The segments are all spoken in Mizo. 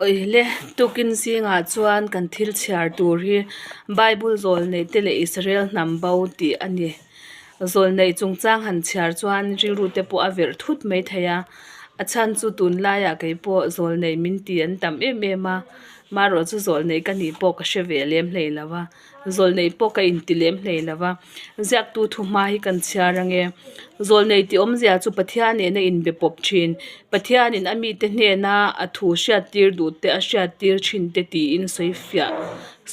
Awile, tukin zingah chuan kan thil chhiar tur hi Bible zawlneih te leh Israel hnam bo tih a ni. Zawlneih chungchang han chhiar chuan rilru te pawh a verh thut mai thei a, a chhan chu tunlaiah kei pawh zawlneih min ti an tam em em a, marawh chu zawlneih ka nih pawh ka hre ve lem hlei lo va. Zawlnei pawh ka inti lem hlei lo va, ziaktu thuhma hi kan chhiar ange. Zawlnei tih awmzia chu Pathian nena inbe pawp thin, Pathianin a mite hnena a thu hriattir duh te a hriattir thin te tiin sawi fiah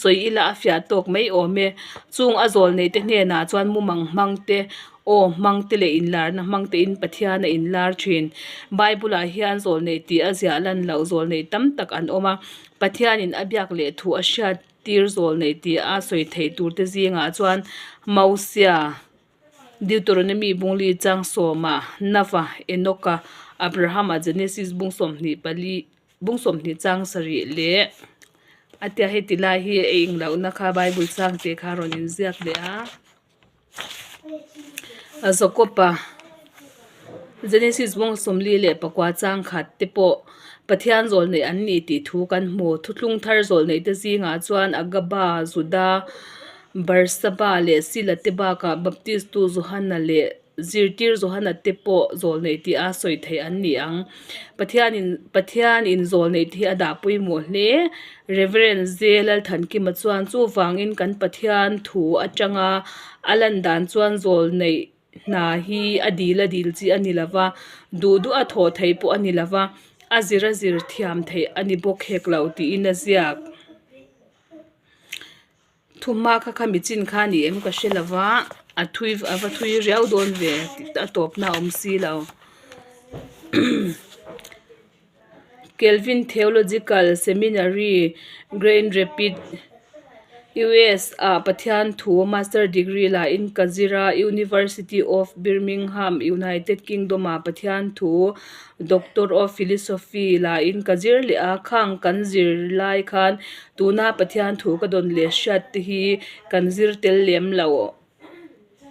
sawi ila a fiah tawk mai awm e. Chung a zawlnei te hnenah chuan mumang hmang te, aw hmang te leh inlarna hmang tein Pathian a inlar thin. Bible ah hian zawlnei tih a ziah lan loh zawlnei tam tak an awm a, Pathianin a biak leh thu a hriat Tir zawl nei tih a sawi theih tur te zingah chuan Mosia, Deuteronomy bungli chang sawma, Nava, Enoka, Abrahama, Genesis bung 24 bung 20 chang sarih leh a tia heti lai hi a englohna kha Bible chang tih kha a rawn inziak leh a. Jakob-a Genesis bawng 44 chang khat te pawh Pathian zawlneih an ni tih thu kan hmu. Thuthlung thar zawlneih te zingah chuan Agaba, Juda, Barsaba leh Sila te bakah Baptistu Johana leh Zirtir Johana te pawh zawlneih tih a sawi theih an ni ang. Pathianin Pathianin zawlneih te hi a dah pawimawh hle. Rev. J. Lalthankima chuan chuvangin kan Pathian thu atanga a lan dan chuan zawlneih hna hi a dil a dil chi a ni lo va, duh duh a thawh theih pawh a ni lo va, a zir a zir thiam theih a ni bawk hek lo tiin a ziak. Thumma kha kha mi chin kha ni em ka hre lo va, a thui a va thui riau dawn ve a tawpna a awm si lo. Calvin Theological Seminary, Grand Rapids, US ah Pathian thu Master Degree la in ka zir a, University of Birmingham, United Kingdom ah Pathian thu Doctor of Philosophy la in ka zir leh a, khang kan zir lai khan Tuna Pathian thu ka dawn leh hriat te hi kan zir tel lem lo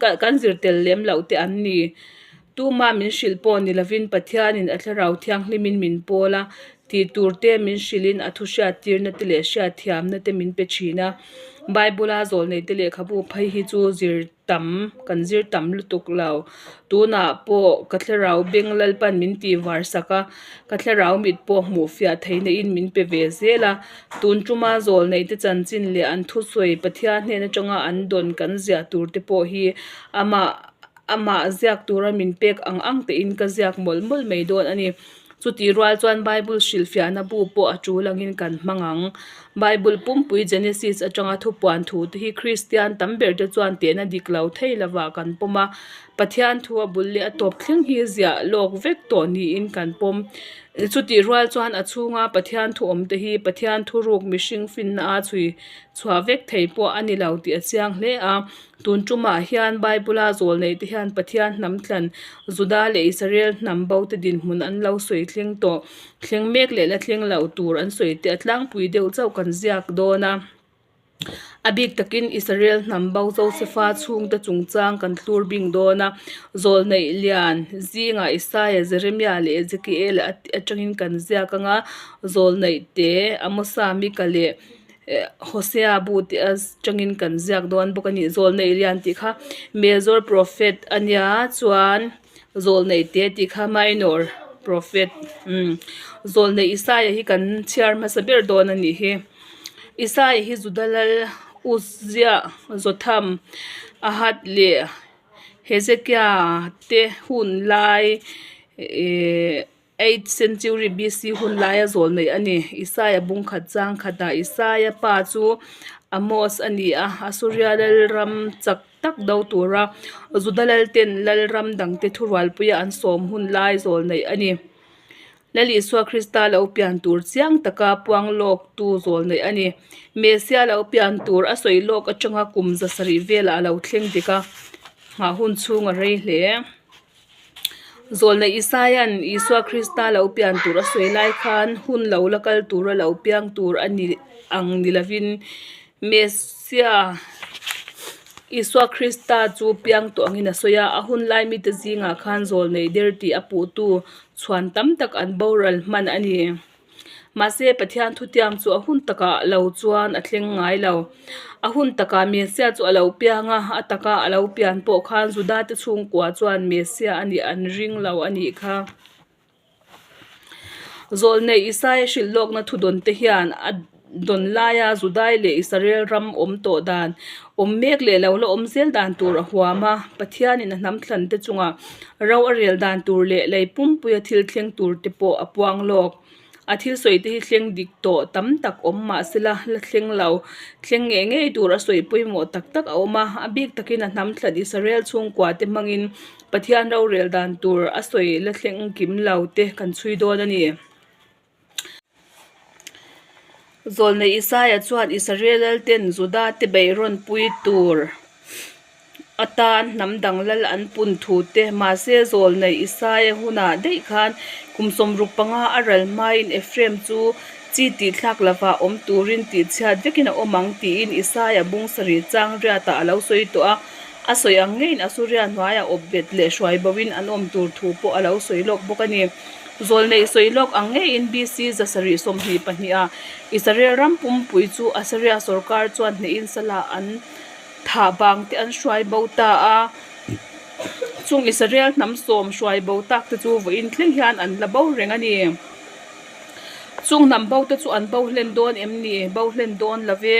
kan zir tel lem loh te an ni. Tuma min hrilh pawh ni lovin Pathianin a thlarau thianghlimin min pawl a, tih tur te min hrilhin a thu hriattirna te leh hriatthiamna te min pe thin a. Bible-a zawlnei te lehkhabu phei hi chu zir tam, kan zir tam lutuk lo. Tunah pawh ka thlarau beng Lalpan min tih var sak a, ka thlarau mit pawh hmuh fiah theihna in min pe ve zel a. Tun tuma zawl neih te chanchin leh an thusawi Pathian hnen atanga an dawn kan ziah tur te pawh hi amah amah ziak tura min pek ang ang tein ka ziak mawlh mawlh mai dawn a ni. Chutih rual chuan Bible hrilhfiahna bu pawh a tul angin kan hmang ang. Bible pumpui Genesis atanga thupuan thu te hi Kristian tam ber te chuan tehna dik lo thei lovah kan pawm a. Pathian thu a bul leh a tawp thleng hi ziah lawk vek tawh niin kan pawm. Chutih rual chuan a chhunga Pathian thu awm te hi Pathian thuruk mihring finna a chhui chhuah vek thei pawh a ni lo tih a chiang hle a. Tun tumah hian Bible-a zawl neih te hian Pathian hnam thlan Juda leh Israel hnam bo te dinhmun an lo sawi thleng tawh. Thleng mek leh la thleng loh tur an sawi te a tlangpui deuh chauh kan ziak dawn a. A bik takin Israel hnam bo Josefa chhungte chungchang kan thlur bing dawn a. Zawl neih lian zingah Isaia, Jeremia leh Ezekiel atangin kan ziak anga zawl neih te Amosa, Mika leh Hosea bu tih atangin kan ziak dawn bawk a ni. Zawlneih lian tih kha Major Prophet a nia chuan Zawlneih te tih kha Minor Prophet umm Zawlneih Isaia hi kan chhiar hmasa ber dawn a nih hi. Isaia hi Juda lal Uzia Jotham Ahat leh Hezekia te hun lai ehh. Eighth century BC hun laia zawl neih a ni. Isaia bung khat chang khatah Isaia pa chu Amos a ni a, Asuria lalram chak tak do tura Juda lalten lalram dangte thurualpuia an sawm hun lai zawl neih a ni. Lal Isua Krista lo pian tur chiang taka puang lawktu zawl neih a ni. Mesia lo pian tur a sawi lawk atanga kum 700 velah a lo thleng dik a, nghah hun chhung a rei hle. Zawlna Isaia'n Isua Krista lo pian tur a sawi lai khan hun lo la kal tura lo piang tur a ni ang ni lovin Messia Isua Krista chu piang tawh angin a sawi a. A hun lai mite zingah khan zawlnei der tih a puhtu chhuan tam tak an boral hman a ni. Mahse, Pathian thutiam chu a hun takah lo chuan a thleng ngai lo. A hun takah Messiah chu a lo piang a, a taka a lo pian pawh khan Judate chhungkua chuan Messiah a nih an ring lo a nih kha. Zawlnei Isaia hrilh lawkna thudawn te hian a dawn laia Judai leh Israel ram awm tawh dan, awm mek leh lo la awm zel dan tur a huam a. Pathianin a hnam thlan te chungah ro a rel dan tur leh lei pumpuia thil thleng tur te pawh a puang lawk. A thil sawi te hi thleng dik tawh tam tak awm mah sela la thleng lo. Thleng ngei ngei tur a sawi pawimawh tak tak a awm a, a bik takin a hnam thlan Israel chhungkua te hmangin Pathian rorel dan tur a sawi la thleng kim lo te kan chhui dawn a ni. Zawlnei Isaia chuan Israel lalten Juda te beihrawn pui tur atan hnam dang lal an pun thu te, mahse zawlnei Isaia hunah daih khan kum 65 a ral hmain Ephraim chu chi tihthlak lova awm turin tihchhiat vekin a awm ang tiin Isaia bung sarih chang riatah a lo sawi tawh a. A sawi ang ngeiin Asuria hnuaiah awp bet leh hruai boin an awm tur thu pawh a lo sawi lawk bawk a ni. Zawlneih sawi lawk ang ngeiin BC 722 ah Israel ram pumpui chu Assyria sorkar chuan hnehin salah an thah vang te an hruai bo ta a. Chung Israel hnam sawm hruai bo tak te chu vawiin thleng hian an la bo reng a ni. Chung hnam bo te chu an bo hlen dawn em ni? Bo hlen dawn lo ve.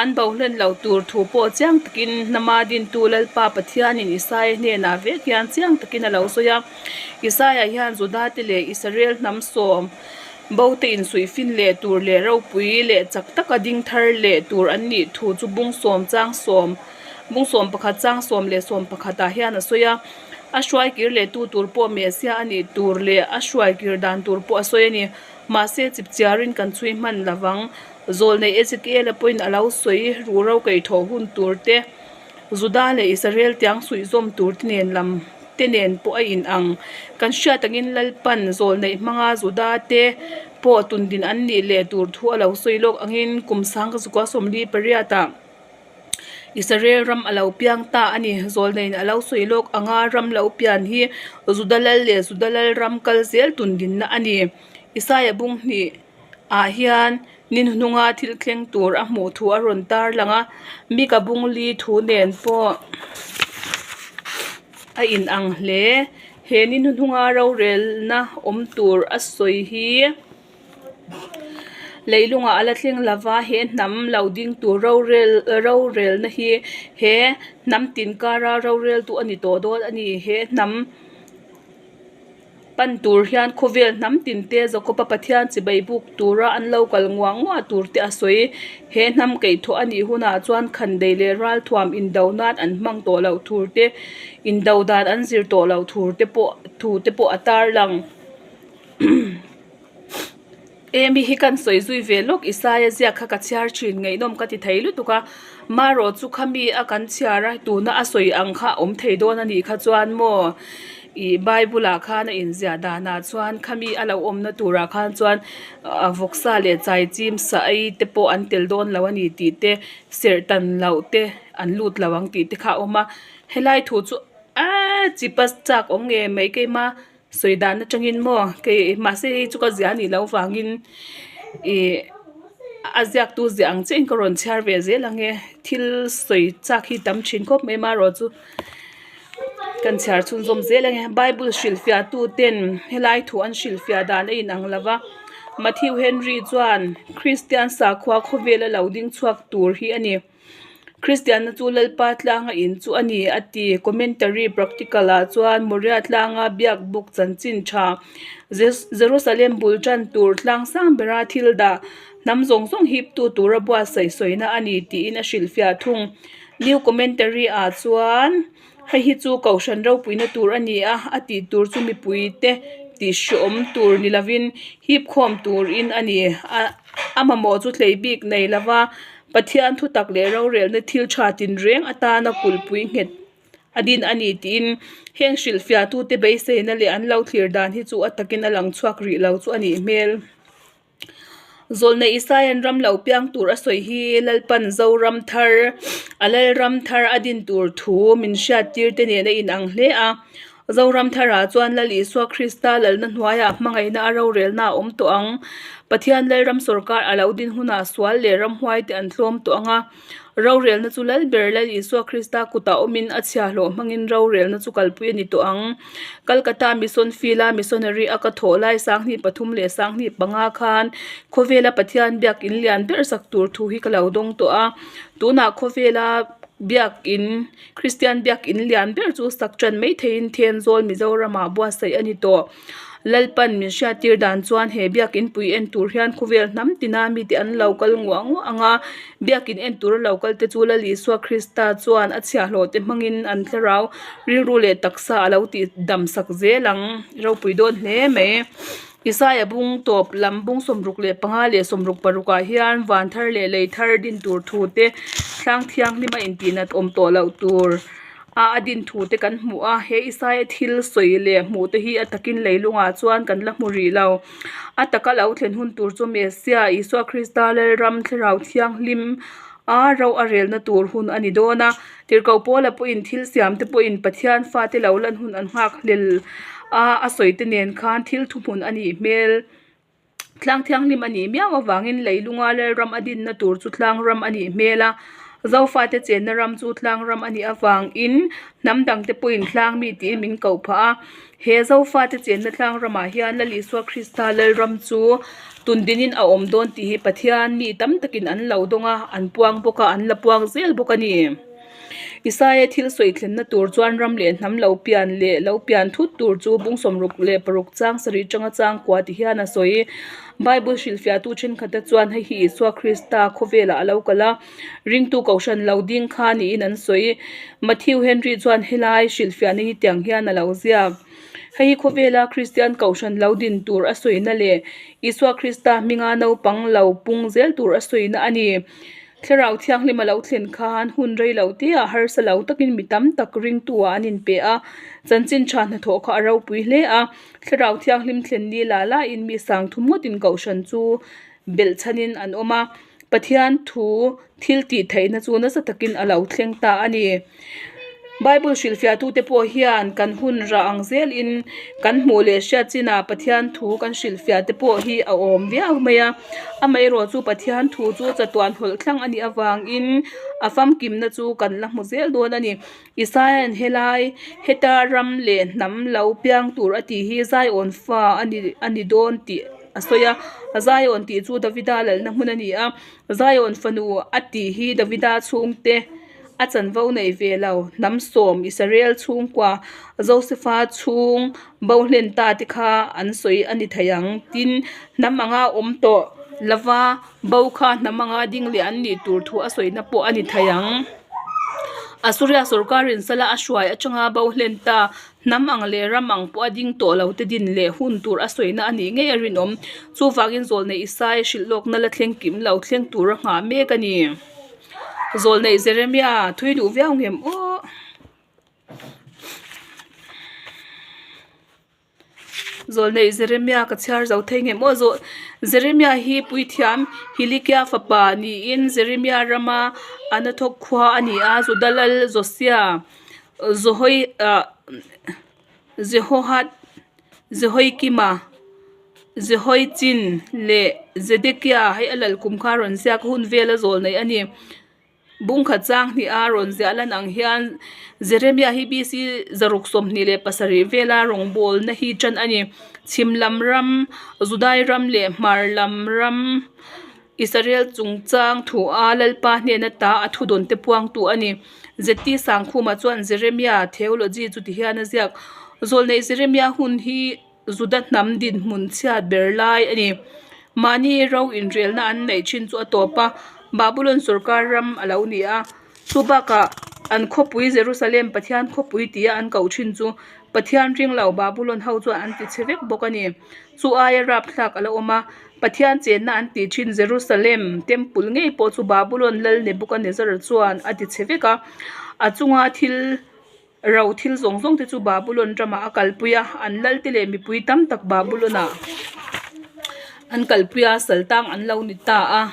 An bo hlen lo tur thu pawh chiang takin hnama dintu Lalpa Pathianin Isaia hnenah vek hian chiang takin a lo sawi a. Isaia hian Judate leh Israel hnam sawm bo te insuihfin leh tur leh ropui leh chak taka ding thar leh tur an nih thu chu bung sawm chang sawm bung sawm pakhat chang sawm leh sawm pakhatah hian a sawi a. A hruai kir leh tu tur pawh Messiah a nih tur leh a hruai kir dan tur pawh a sawi a ni. Mahse chipchiarin kan chhui hman lovang. Zawlnei Ezekiel-a pawhin a lo sawi ruhro kaihthawh hun tur te, Juda leh Israel tiang suihzawm tur te nen lam te nen pawh a in ang. Kan hriat angin Lalpan zawlneih hmanga Juda te pawh tundin an nih leh tur thu a lo sawi lawk angin kum sangka zukua sawmli pariatah Israel ram a lo piang ta a ni. Zawlneiin a lo sawi lawk anga ram lo pian hi Juda lal leh Juda lal ram kal zel tundinna a ni. Isaia bung hnih ah hian ni hnuhnunga thil thleng tur a hmuh thu a rawn tar lang a Mika bung li thu nen pawh a in ang hle he ni hnuhnunga rorelna awm tur a sawi hi leilungah a la thleng lova he hnam lo ding tur rorel rorelna hi he hnam tin kara rorel tu a ni tawh dawn a ni he hnam. Pan tur hian khawvel hnam tin te Jakob-a Pathian chibai buk tura an lo kal nguah nguah tur te a sawi. He hnam keihthawh a nih hunah chuan khandei leh ralthuam indo nan an hmang tawh loh thur te, indo dan an zir tawh loh thur te pawh thu te pawh a tarlang. Amy hi kan sawi zui ve lawk Isaia ziak kha ka chhiar thin ngaihnawm ka ti thei lutuk a, marawh chu khami a kan chhiar a tuna a sawi ang kha a awm thei dawn a nih kha chuan maw ih bible ah khan a inziah danah chuan khami a lo awmna turah khan chuan vawksa leh chaichim sa ei te pawh an tel dawn lo a ni tih te serh tan loh te an lut lo ang tih te kha a awm a helai thu chu aaa chipa chak awm ngei mai keima. Sawi dan atangin maw kei mahse hei chu ka ziah anih loh vangin ih a ziaktu ziah ang chiahin ka rawn chhiar ve zel ang e thil sawi chak hi tam thin khawp mai marawh chu kan chhiar chhunzawm zel ang e bible hrilhfiah tu ten helai thu an hrilhfiah dan a inang lo va Matthew Henry chuan Kristian sakhua khawvela lo ding chhuak tur hi a ni. Kristianna chu Lalpa tlanga in chu a ni a ti. Commentary Practical ah chuan Moria tlanga biak buk chanchin tha Jerusalem bul tan tur tlang sang bera thil dah hnam zawng zawng hip tu tura buatsaih sawina a ni tiin a hrilhfiah thung. New Commentary ah chuan Hei hi chu kohhran ropuina tur a ni a, a tih tur chu mipuite tih hreawm tur ni lovin hip khawm turin a ni. A mamawh chu thlei bik nei lova Pathian thutak leh rorelna thil tha tinreng atana kulhpui nghet a din a ni tiin heng hrilhfiahtute beiseina leh an lo thlir dan hi chu a takin a lang chhuak rih lo chu a nih hmel. Zawlnei Isaia'n ram lo piang tur a sawi hi Lalpan Zoram thar, a Lalram thar a din tur thu min hriattir te nen a inang hle a. Zoram tharah chuan Lal Isua Krista lalna hnuaiah hmangaihna a rorelna a awm tawh ang. Pathian Lalram sawrkar a lo din hunah sual leh ramhuai te an tlawm tawh ang a. Rorelna chu Lal ber Lal Isua Krista kutah awmin a chhiahhlawh hmangin rorelna chu kalpui a ni tawh ang. Calcutta Mission Field-a missionary a ka thawh lai 2003 leh 2005 khan khawvela Pathian biakin lian ber sak tur thu hi ka lo dawng tawh a. Tunah khawvela biakin Kristian biakin lian ber chu sak tan mai theiin Thenzawl Mizoramah buatsaih a ni tawh. Lalpan min hriattir dan chuan he biakin pui en tur hian khawvel hnam tina mite an lo kal nguah nguah ang a, biakin en tura lo kal te chu Lal Isua Krista chuan a chhiahhlawh te hmangin an thlarau rilru leh taksa a lo tih dam sak zel ang ropui dawn hle mai. Isaia bung tawp lam bung 65 leh 66 ah hian van thar leh lei thar din tur thu te tlang thianghlima intihnat awm tawh loh tur a a din thu te kan hmu a, he Isaia thil sawi leh hmuh te hi a takin leilungah chuan kan la hmu rih lo. A taka lo thlen hun tur chu Messiah, Isua Krista Lalram Thlarau Thianghlim a ro a relna tur hun a ni dawn a. Tirhkoh Paula pawhin thil siam te pawhin Pathian fate lo lan hun an nghak hlel a, a sawi te nen khan thil thuhmun a nih hmel. Tlang thianghlim a nih miau avangin leilunga Lalram a dinna tur chu tlang ram a nih hmel a, Zofate chenna ram chu tlang ram a nih avangin hnam dangte pawhin tlang mi tiin min koh phah a. He Zofate chenna tlang ramah hian Lal Isua Krista Lalram chu tundinin a awm dawn tih hi Pathian mi tam takin an lo dawng a, an puang bawk a, an la puang zel bawk a ni. Isaia thil sawi thlenna tur chuan ram leh hnam lo pian leh lo pian thut tur chu bung 66 chang sarih tanga chang kua ti hian a sawi. Bible hrilhfiahtu thenkhatte chuan hei hi Isua Krista khawvelah a lo kal a, ringtu kohhran lo ding kha niin an sawi. Matthew Henry chuan helai hrilhfiahna hi tiang hian a lo ziak, Hei hi khawvela Kristian kohhran lo din tur a sawina leh Isua Krista hminga naupang lo pung zel tur a sawina a ni. Thlarau thianghlim a lo thlen khan hun rei lo te ah harsa lo takin mi tam tak ringtu ah an inpe a, chanchin tha hnathawh kha a ropui hle a. Thlarau thianghlim thlen ni la la in mi sang thum ngawtin kohhran chu belh chhanin an awm a, Pathian thu thil tih theihna chu nasa takin a lo thleng ta a ni. Bible hrilhfiahtute pawh hian kan hun rah ang zelin kan hmuh leh hriat chinah Pathian thu kan hrilhfiah te pawh hi a awm viau mai a. Amaherawh chu Pathian thu chu chatuan hawlh thlang a nih avangin a famkimna chu kan la hmu zel dawn a ni. Isaiah-a'n helai heta ram leh hnam lo piang tur a tih hi Zion fa a ni a ni dawn tih a sawi a. Zion tih chu Davida lalna hmun a ni a. Zion fanu a tih hi Davida chhungte. A chanvo nei ve lo, hnam sawm Israel chhungkua Josefa chhung bo hlen ta te kha an sawi a ni thei ang. Tin, hnam anga awm tawh lova bo kha hnam anga ding leh an nih tur thu a sawina pawh a ni thei ang. Assuria sawrkarin sala a hruai atanga bo hlen ta hnam ang leh ram ang pawh a ding tawh lo te din leh hun tur a sawina a nih ngei a rinawm. Chuvangin zawlneih Isai hrilh lawkna la thleng kim lo thleng tur a nghah mek a ni. Zawlneih Jeremia thui duh viau ngem aw. Zawlneih Jeremia ka chhiar zo thei ngem aw. Zaw Jeremia hi puithiam Hilikia fapa niin Jeremia rama Anathok khua a ni a, Juda lal Josia Zohoi ah Jehohat Jehoiakima. Jehoiachin leh Zedekia hei a lal kum kha rawn ziak hun vel a zawl nei a ni. Bungkhat chang hnih a rawn ziah lan ang hian Jeremia hi BC 627 vela rawngbawlna hi tan a ni. Chhim lam ram, Judai ram leh Hmar lam ram Israel chungchang thu a Lalpa hnena ta a thudawn te puangtu a ni. ZT Sangkhuma chuan Jeremia theology chu tihian a ziak, Zawlneih Jeremia hun hi Juda hnam dinhmun chhiat ber lai a ni. Mahni ro inrelna an neih thin chu a tawp a, Babulon sorkar ram a lo ni a. Chu bakah an khawpui Jerusalem Pathian khawpui tia an koh thin chu Pathian ring lo Babulon ho chuan an ti chhe vek bawk a ni. Chu aia rapthlak a la awm a, Pathian chenna an tih thin Jerusalem Temple ngei pawh chu Babulon lal Nebuchadnezzar chuan a ti chhe vek a, a chunga thil Ro thil zawng zawng te chu Babulon ramah a kalpui a, an lal te leh mipui tam tak Babulon ah an kalpui a, sal tang an lo ni ta a,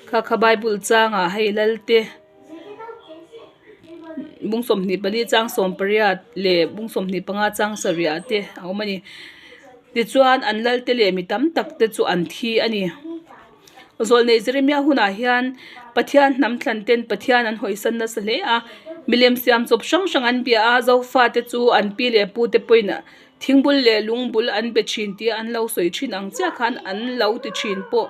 kha kha Bible changah hei lal te bung 24 chang 18 leh bung 25 chang sarih ah te a awm a ni. Tichuan, an lalte leh mi tam takte chu an thi a ni. Zawlnei Jeremia hunah hian Pathian hnam thlanten Pathian an hawisan nasa hle a. Milem siam chawp hrang hrang an bia a, Zofate chu an pi leh pute pawhin thingbul leh lungbul an be thin tia an lo sawi thin ang chiah khan an lo ti thin pawh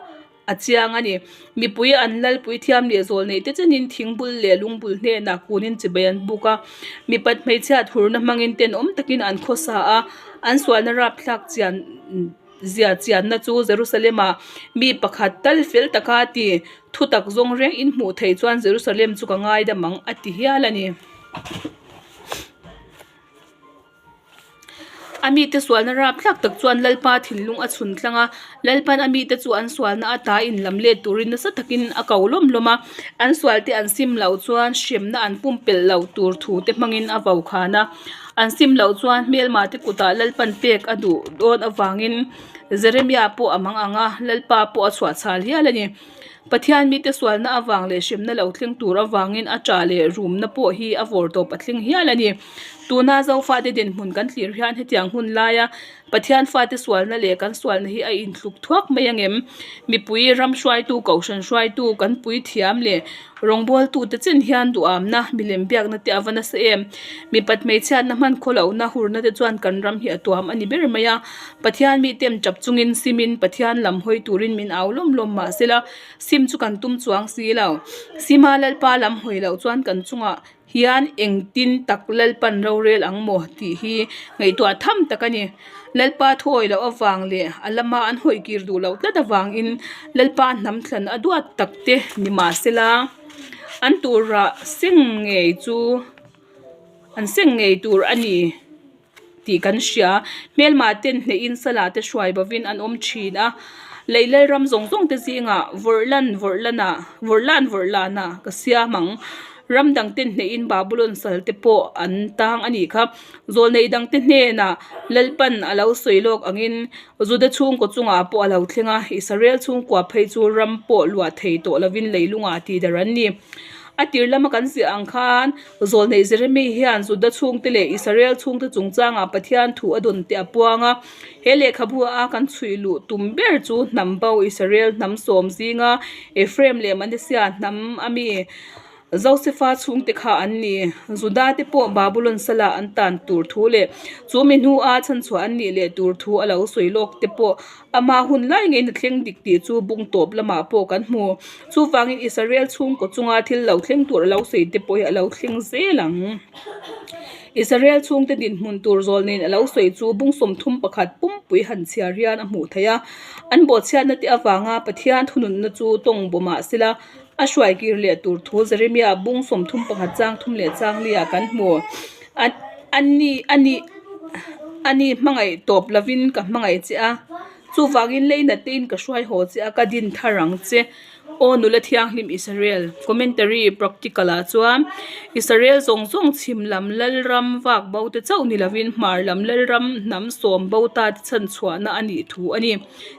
a chiang a ni. Mipui an lalpui thiam leh zawl neih te chenin thingbul leh lungbul hnenah kunin chibai an buk a. Mipat hmeichhiat hurna hmangin tenawm takin an khawsa a, an sualna rapthlak chian zia chianna chu Jerusalem-ah mi pakhat tal fel taka ti thutak zawng reng in hmuh theih chuan Jerusalem chu ka ngaidam ang a ti hial a ni. A mite sualna rapthlak tak chuan Lalpa thinlung a chhun tlang a, Lalpan a mite chu an sualna ata inlam let turin nasa takin a ko lawm lawm a, an sualte an sim loh chuan hremna an pumpelh loh tur thu te hmangin a vokhan a, an sim loh chuan hmelma te kutah Lalpan pek a duh dawn avangin Jeremia pawh a mang ang a, Lalpa pawh a chhuahchhal hial a ni. Pathian mite sualna avang leh hremna lo thleng tur avangin a ṭah leh rumna pawh hi a vawr tawp a thleng hial a ni. Tuna Zofate dinhmun kan thlir hian hetiang hun laia Pathian fate sualna leh kan sualna hi a inthluk thuak mai ang em? Mipui, ram hruaitu, kohhran hruaitu, kan puithiam leh rawngbawltute chen hian duhamna, milem biakna te a va nasa em? Mipat hmeichhiatna hman khawlohna hurna te chuan kan ram hi a tuam a ni ber mai a. Pathian mite'n tap chungin simin Pathian lam hawi turin min au lawm lawm mah sela, sim chu kan tum chuang si lo. Sima Lalpa lam hawi loh chuan kan chungah hian engtin tak Lalpan rorel ang maw tih hi ngaihtuah tham tak a ni. Lalpa thuawi loh avang leh a lama an hawi kir duh loh tlat avangin Lalpa hnam thlan a duat tak te ni mah sela, an turah seng ngei chu an seng ngei tur a ni. tih kan hria. Hmelmah ten hnehin sala te hruai bovin an awm thin a, lei lalram zawng zawng te zingah vawrh lan vawrh lanah vawrh lan vawrh lanah ka siam ang. Ram dang ten hnehin Babulon sal te pawh an tang a nih kha. Zawlnei dang te hnenah Lalpan a lo sawi lawk angin Juda chhungkaw chungah pawh a lo thleng a, Israel chhungkua phei chu ram pawh luah thei tawh lovin leilungah tihdarh an ni. A tir lama kan ziah ang khan Zawlneih Jeremy hian Juda chhungte leh Israel chhungte chungchangah Pathian thu a dawn tih a puang a. He lehkhabu a kan chhui luh tum ber chu hnam bo Israel hnam sawm zinga Ephraim leh Manasseh hnam a mi Josefa chhungte kha an ni. Juda te pawh Babulon sala an tan tur thu leh chu mi hnua chhanchhuah an nih leh tur thu a lo sawi lawk te pawh Ama hun lai ngeiin a thleng dik tih chu bung tawp lamah pawh kan hmu. Chuvangin Israel chhungkaw chunga thil lo thleng tur a lo sawi te pawh hi a lo thleng zel ang. Israel chhungte dinhmun tur zawl nen a lo sawi chu bung 31 pumpui han chhiar hian a hmuh theih a. An bawhchhiatna te avanga Pathian thununna chu tawng baw mah sela a hruai kir leh tur thu Jeremia bung 31 chang thum leh chang li ah kan hmu. A ni a ni a ni hmangaih tawp lovin ka hmangaih che a, chuvangin leina tein ka hruai haw che a, ka din thar ang che. Aw nula thianghlim Israel. Commentary Practical ah chuan Israel zawng zawng chhim lam lalram vak bo te chauh ni lovin hmar lam lalram hnam sawm bo ta te chhan chhuahna a nih thu a ni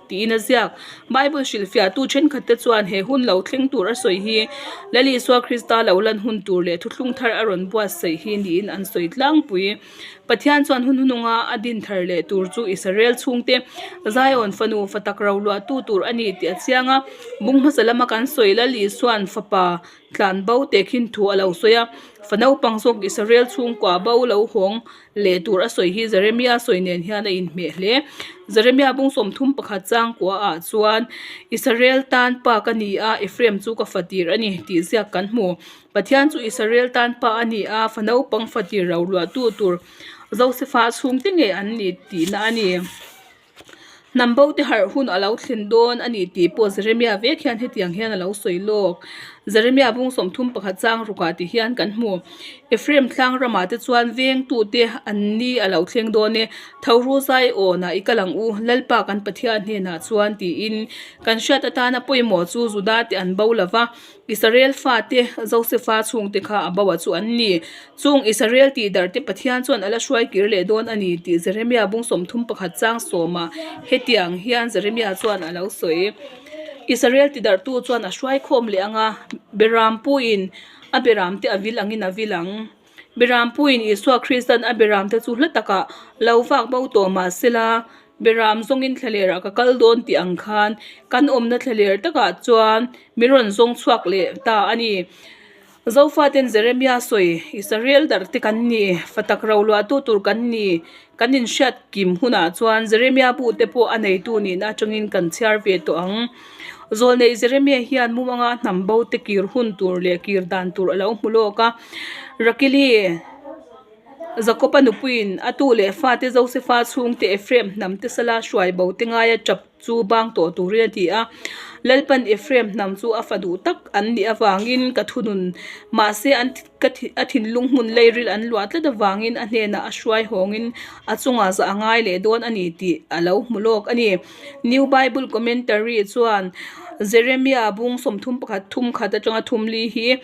tiin a ziak. Bible hrilhfiahtu thenkhat te chuan he hun lo thleng tur a sawi hi Lal Isua Krista lo lan hun tur leh thuthlung thar a rawn buatsaih hi niin an sawi tlangpui. Pathian chuan hun hununga a din thar leh tur chu Israel chhungte Zion fanu fa tak ro luahtu tur a ni tih a chiang a. Bung hmasa lama kan sawi Lal Isua'n fapa tlan bo tehkhin thu a lo sawi a, fa naupang zawk Israel chhungkua bo lo hawng leh tur a sawi hi Jeremia sawi nen hian a inhmeh hle. Jeremia bung 31 changkua ah chuan Israel tan pa ka ni a, Ephraim chu ka fa tir a ni tih ziak kan hmu. Pathian chu Israel tan pa a ni a, fa naupang fa tir ro luahtu tur Josefa chhungte ngei an ni tihna a ni. Hnam bo te harh hun a lo thlen dawn a ni tih pawh Jeremia vek hian hetiang hian a lo sawi lawk. Jeremia bung 31 chang rukah ti hian kan hmu. Ephraim tlang ramah te chuan vengtute an ni a lo thleng dawn e, Tho ru zai awnah i kal ang u, Lalpa kan Pathian hnenah chuan tiin kan hriat atana pawimawh chu Juda te an bo lova, Israel fate, Josefa chhungte kha a boa chu an ni. Chung Israel tihdarhte Pathian chuan a la hruai kir leh dawn a ni tih Jeremia bung 31 chang sawmah hetiang hian Jeremia chuan a lo sawi. Israel tidarhtu chuan a hruai khawm leh ang a, Berampuiin a beramte a vil angin a vil ang. Berampuiin Isua Kristan a beramte chu hla takah lo vak bo tawh mah sela. Beram zawngin thlalerah ka kal dawn tih ang khan kan awmna thlaler takah chuan min rawn zawng chhuak leh ta a ni. Zofaten Jeremia sawi, Israel darhte kan ni, fatak roluahtu tur kan ni, kan inhriat kim hunah chuan Jeremia bu te pawh a neitu nihna atangin kan chhiar ve tawh ang. Zawlneih Jeremia hian mumanga hnam bo te kir hun tur leh kir dan tur a lo hmu lawk a. Rakili, Jakoba nupuiin a tu leh fate Josefa chhungte Ephraim hnam te sala hruai bo te ngaia tap chu bang tawh turin a ti a. Lalpan Ephraim hnam chu a fa duh tak an nih avangin ka thunun mahse an ka a thinlung hmun leiril an luah tlat avangin a hnenah a hruai hawngin a chungah zah a ngai leh dawn a ni tih a lo hmu lawk a ni. New Bible Commentary chuan Jeremia bung 31 thum khat atanga thum li hi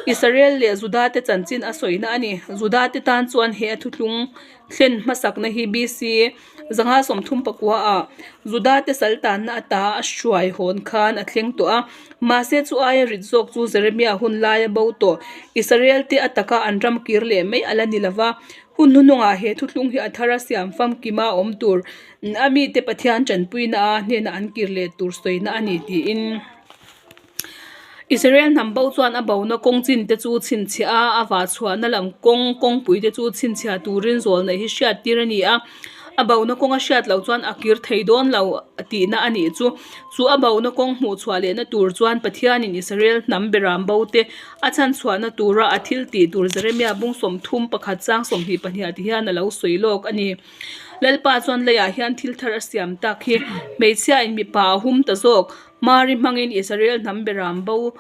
Israel leh Juda te chanchin a sawina a ni. Juda te tan chuan he a thuthlung thlen hmasakna hi BC. 534 ah Juda te sal tanna ata a hruai hawn khan a thleng tawh a, mahse chu aia rit zawk chu Jeremia hun laia bo tawh Israel te a taka an ram kir leh mai a la ni lo va. Hun hnuhnungah he thuthlung hi a thar a siam famkima awm tur a mite Pathian tanpuina a hnenah an kir leh tur sawina a ni tiin. Israel hnam bo chuan a bona kawng chin te chu chhinchhiah a, a vah chhuahna lam kawng kawngpui te chu chhinchhiah turin zawl neih hi hriat tir a ni a. A bona kawng a hriat loh chuan a kir thei dawn lo tihna a nih chu. Chu a bona kawng hmuh chhuah lehna tur chuan Pathianin Israel hnam beram bo te a chhan chhuahna tura a thil tih tur Jeremia bung 31 chang 22 ah ti hian a lo sawi lawk a ni. Lalpa chuan leiah hian thil thar a siam tak hi hmeichhiain mipa a hum ta zawk. Mari hmangin Israel hnam beram bo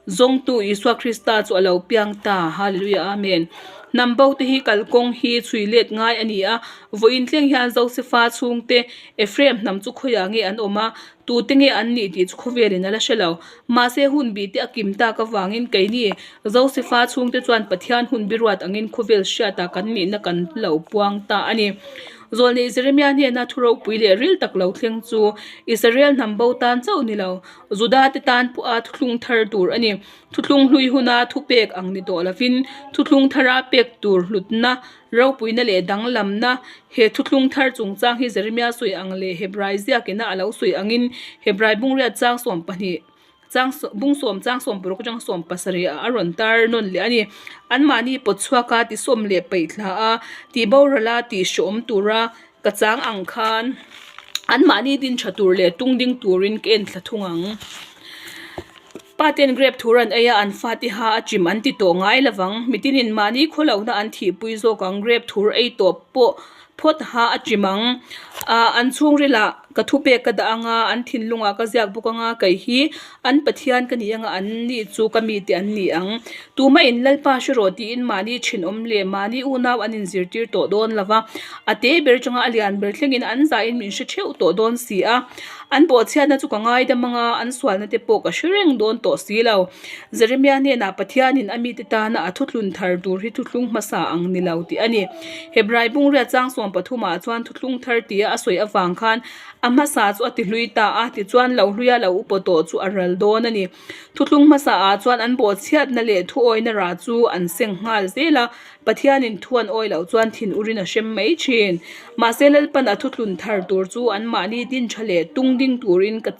zawngtu Isua Krista chu a lo piang ta. Hallelujah Amen. Hnam bo te hi kalkawng hi chhui let ngai a ni a, vawiin thleng hian Josefa chhungte Ephraim hnam chu khawiah nge an awm a, tute nge an nih tih chu khawvelin a la hre lo. Mahse hun bih te a kim tak avangin keini Josefa chhungte chuan Pathian hun biruat angin khawvel hriatah kan nihna kan lo puang ta a ni. Zawlneih Jeremia hnena thu ropui leh ril tak lo thleng chu Israel hnam bo tan chauh ni lo, Juda te tan pawha thuthlung thar tur a ni. Thuthlung hlui huna thu pek ang ni tawh lovin, thuthlung thara pek tur hlutna, ropuina leh danglamna he thuthlung thar chungchang hi Jeremia sawi ang leh Hebrai ziakina a lo sawi angin Hebrai bungriat chang 12 Chang bung sawm chang 60 atanga 70 ah a rawn tar nawn leh a ni. Anmahni pawt chhuak a tisawm leh peih thla a, tih boral a tih hreawm tura ka chang ang khan anmahni din tha tur leh tung ding turin ka en thla thung ang. Pa ten grape thur an ei a, an fate ha a chim an ti tawh ngai lovang. Mitinin mahni khawlohna an thihpui zawk ang grape thur ei tawh pawh phawt ha a chim ang. Ah an chhungrilah ka thupek ka dah anga, an thinlungah ka ziak bawk anga, kei hi an Pathian ka ni anga an ni chu ka mite an ni ang. Tumah in Lalpa hre rawh tiin mahni thinawm leh mahni unau an inzirtir tawh dawn lo va, a te ber atanga a lian ber thlengin an zahin min hre theuh tawh dawn si a. An bawhchhiatna chu ka ngaidam anga, an sualna te pawh ka hre reng dawn tawh si lo. Jeremia hnenah Pathianin a mite tana a thuthlun thar tur hi thuthlung hmasa ang ni lo tih a ni. Hebrai bungriat chang 13 ah chuan thuthlung thar tia a sawi avang khan a hmasa chu a ti hlui ta a, tichuan lo hluia lo upa tawh chu a ral dawn a ni. Thuthlung hmasa ah chuan an bawhchhiatna leh thuawina rah chu an seng nghal zel a, Pathianin thu an awi loh chuan thin urin a hrem mai thin. Mahse Lalpan a thuthlun thar tur chu anmahni din tha leh tung ding turin ka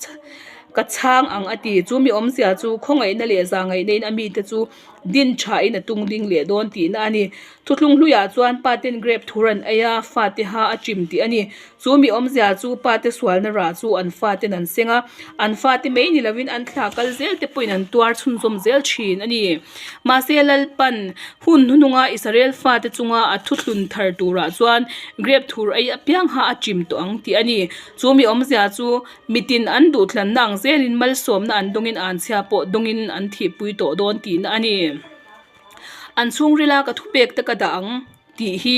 Ka chhang ang a ti. Chu mi awmzia chu khawngaihna leh zahngaihna in a mite chu din tha in a tung ding leh dawn tihna a ni. Thuthlung hluiah chuan pa ten grape thur an ei a, fate ha a chim tih a ni. Chu mi awmzia chu pa te sualna rah chu an faten an seng a, an fate mai ni lovin an thla kal zel te pawhin an tuar chhunzawm zel thin a ni. Mahse Lalpan hun hnuhnunga Israel fate chunga a thuthlun thar turah chuan grape thur ei apiang ha a chim tawh ang tih a ni. Chu mi awmzia chu Mitin an duhthlanna ang zelin malsawmna an dawngin anchhia pawh dawngin an thihpui tawh dawn tihna a ni. An chhungrila ka thupek te ka dah ang tih hi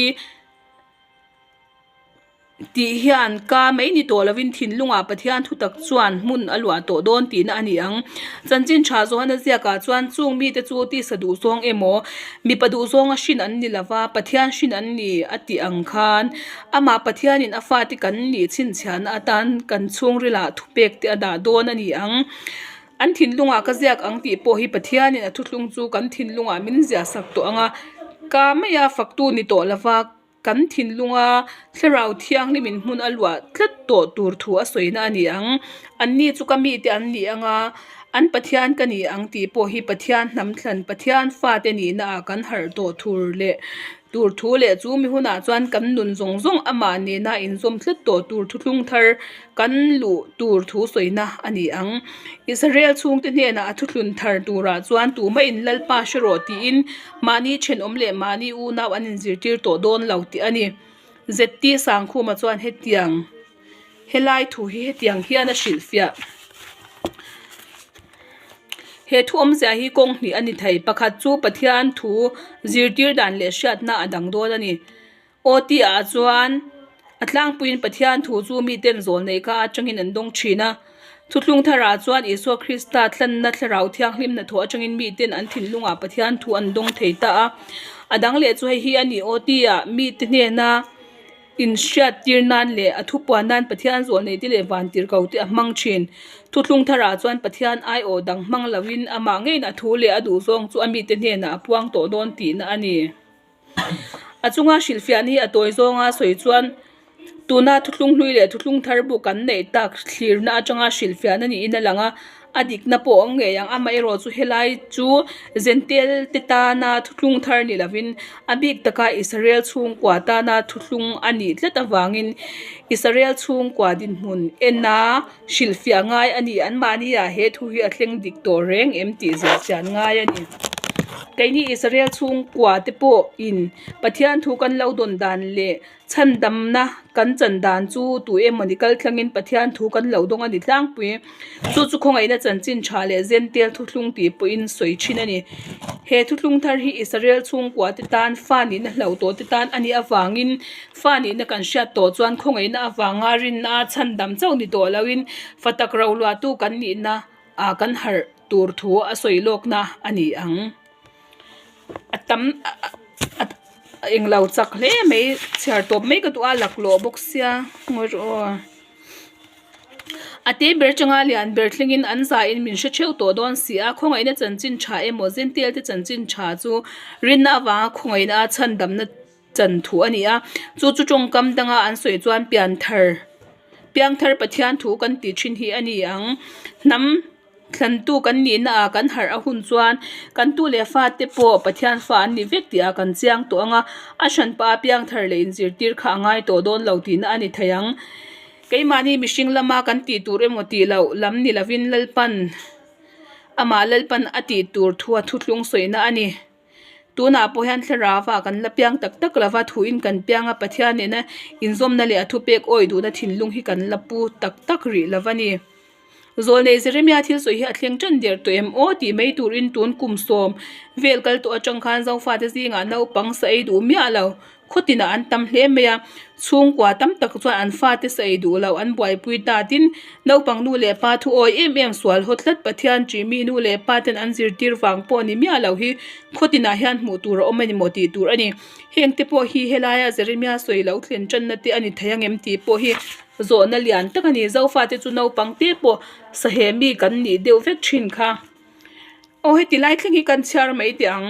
tih hian ka mai ni tawh lovin thinlungah Pathian thutak chuan hmun a luah tawh dawn tihna a ni ang. Chanchin tha Johana ziakah chuan chung mite chu tisa duhzawng emaw mipa duhzawnga hrin an ni lova Pathian hrin an ni a tih ang khan Amah Pathianin a fate kan nih chhinchhiahna atan kan chhungrilah thupek te a dah dawn a ni ang. An thinlungah ka ziak ang tih pawh hi Pathianin a thuthlung chu kan thinlungah min ziahsak tawh ang a, ka maia faktu ni tawh lova. Kan thinlunga Thlarau Thianghlimin hmun a luah tlat tawh tur thu a sawina a ni ang. Anni chu ka mite an ni ang a, an Pathian ka ni ang tih pawh hi Pathian hnam thlan, Pathian fate nihnaah kan harh tawh thur leh tur thu leh chu mi hunah chuan kan nun zawng zawng amah nena inzawm tlat tawh tur thuthlung thar kan luh tur thu sawina a ni ang. Israel chhungte hnenah a thuthlun thar turah chuan tumahin Lalpa hre rawh tiin Mahni thenawm leh mahni unau an inzirtir tawh dawn lo tih a ni. ZT Sangkhuma chuan hetiang helai thu hi hetiang hian a hrilhfiah. He thu awmzia hi kawng hnih a ni thei. Pakhat chu Pathian thu zirtir dan leh hriatna a dang dawn a ni. OT ah chuan a tlangpuiin Pathian thu chu miten zawlneih kha atangin an dawng thin a. Thuthlung tharah chuan Isua Krista tlanna Thlarau Thianghlim hnathawh atangin miten an thinlungah Pathian thu an dawng thei ta a. A dang leh chu hei hi a ni, OT ah mite hnena inhriattir nan leh a thupuan nan Pathian zawlneihte leh vantirhkote a hmang thin. Thuthlung tharah chuan Pathian aiawh dang hmang loin amah ngeiin a thu leh a duhzawng chu a mite hnenah a puang tawh dawn tihna a ni. A chunga hrilhfiahna hi a tawi zawnga sawi chuan tuna thuthlung hlui leh thuthlung thar bu kan neih tak thlirna atanga hrilhfiahna niin a lang a, a dikna pawh a awm ngei ang. Amaherawh chu helai chu Zentel te tana thuthlung thar ni lovin a bik taka Israel chhungkua tana thuthlung a nih tlat avangin Israel chhungkua dinhmun ena hrilhfiah ngai a ni. Anmahniah he thu hi a thleng dik tawh reng em tih zir chian ngai a ni. Keini Israel chhungkua te pawhin Pathian thu kan lo dawn dan leh chhandamna kan chan dan chu tu emawni kal thlangin Pathian thu kan lo dawng a ni tlangpui. Chu chu khawngaihna chanchin tha leh Zentel thuthlung tih pawhin sawi thin a ni. He thuthlung thar hi Israel chhungkua te tan fa nihna hlo tawh te tan a nih avangin Fa nihna kan hriat tawh chuan khawngaihna avanga rinna chhandam chauh ni tawh loin fa tak roluahtu kan nihna ah kan harh tur thu a sawi lawkna a ni ang. A tam a englo chak hle mai chhiar tawp mai ka duh a laklawh bawk sia ngawi rawh aw. A te ber changa lian ber thlengin an zaiin min hre theuh tawh dawn si a, khawngaihna chanchin tha emaw Zential te chanchin tha chu rinna avanga khawngaihna a chhandamna chan thu a ni a, chu chu tawngkam danga an sawi chuan pianthar piangthar Pathian thu kan tih thin hi a ni ang. Hnam thlantu kan nihna ah kan harh a hun chuan kan tu leh fate pawh Pathian fa an ni vek tih ah kan chiang tawh ang a, a hranpa a piangthar leh inzirtir kha a ngai tawh dawn lo tihna a ni thei ang. Keimahni mihring lama kan tih tur emaw tih loh lam ni lovin Lalpan amah Lalpan a tih tur thu a thuthlung sawina a ni. Tunah pawh hian thlarau ah kan la piang tak tak lo va, thuin kan piang a, Pathian nena inzawmna leh a thupek awi duhna thinlung hi kan la pu tak tak rih lo va ni. Zawlnei Jeremia thil sawi hi a thleng tan der tawh em aw tih mai turin tun kum sawm vel kal tawh atang khan Zofate zingah naupang sa ei duh miah lo. Khaw tinah an tam hle mai a, chhungkua tam tak chuan an fate sa ei duh lo an buaipui ta. Tin, naupang nu leh pa thu awi em em sual haw tlat Pathian ṭih mi nu leh pa ten an zirtir vang pawh ni miah lo hi khaw tinah hian hmuh tur a awm a ni maw tih tur a ni. Heng te pawh hi helaia Jeremia sawi lo thlen ṭanna te a ni thei ang em tih pawh hi zawhna lian tak a ni. Zofate chu naupang te pawh saheh mi kan nih deuh vek ṭhin kha. Aw heti lai thleng hi kan chhiar mai teh ang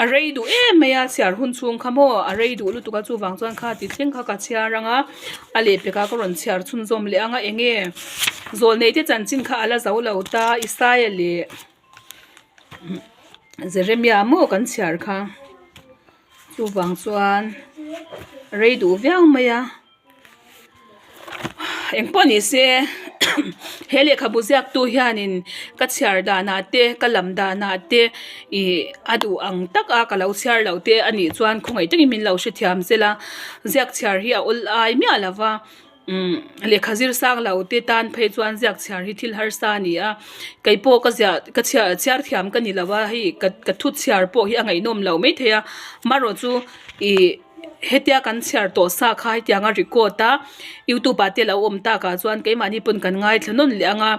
a rei duh em mai a chhiar hun chhung kha maw a rei duh lutuk a chuvang chuan kha ti thleng kha ka chhiar ang a a lehpek ah ka rawn chhiar chhunzawm leh ang a eng nge zawlneih te chanchin kha a la zo lo ta Isaia leh Jeremia maw kan chhiar kha chuvang chuan rei duh viau mai a. Engpawh ni se he lehkhabu ziaktu hianin ka chhiar danah te ka lam danah te ih a duh ang taka ka lo chhiar loh te a nih chuan khawngaih takin min lo hrethiam zela ziak chhiar hi a awl ai miah lo va umm lehkha zir sang lo te tan phei chuan ziak chhiar hi thil harsa a ni a keipawh ka ziah ka chhiar chhiar thiam ka ni lo a hei ka ka thu chhiar pawh hi a ngaihnawm loh maithei a amaherawhchu ih. Hetia kan chhiar tawh sa kha hetianga record a youtube ah te lo awm tak ah chuan keimahni pawn kan ngaithla nawn leh ang a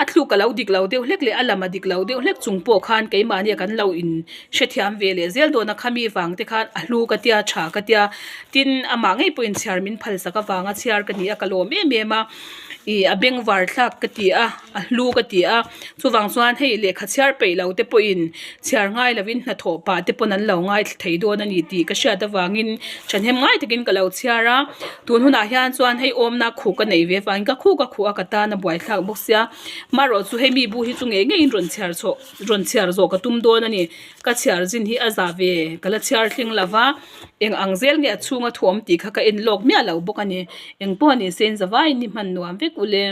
a thluk a lo dik lo deuh hlek leh a lam a dik lo deuh hlek chung pawh khan keimahni kan lo in hrethiam ve leh zel dawn a khami vang te khan a hlu ka tia tha ka tia tin amah ngei pawhin chhiar min phal sak avanga chhiar ka ni a ka lawm em em a ih a bengvar thlak ka ti a a hlu ka ti a chuvang chuan hei lehkha chhiar peih lo te pawhin chhiar ngai lovin hnathawh pah te pawn an lo ngaithla thei dawn a ni tih ka hriat avangin. Thahnem ngai takin ka lo chhiar a, tun hunah hian chuan hei awmna khuh ka neih ve avangin ka khuk a khuh a ka tan a buaithlak bawk sia. Marawh chu hei mi bu hi chu ngei ngeiin rawn chhiar chhoh rawn chhiar zawh ka tum dawn a ni. Ka chhiar zin hi a za ve ka la chhiar thleng lo va, eng ang zel nge a chhunga thu awm tih kha ka en lawk miah lo bawk a ni. Engpawh a ni se in zavaiin i hman nuam vek ule.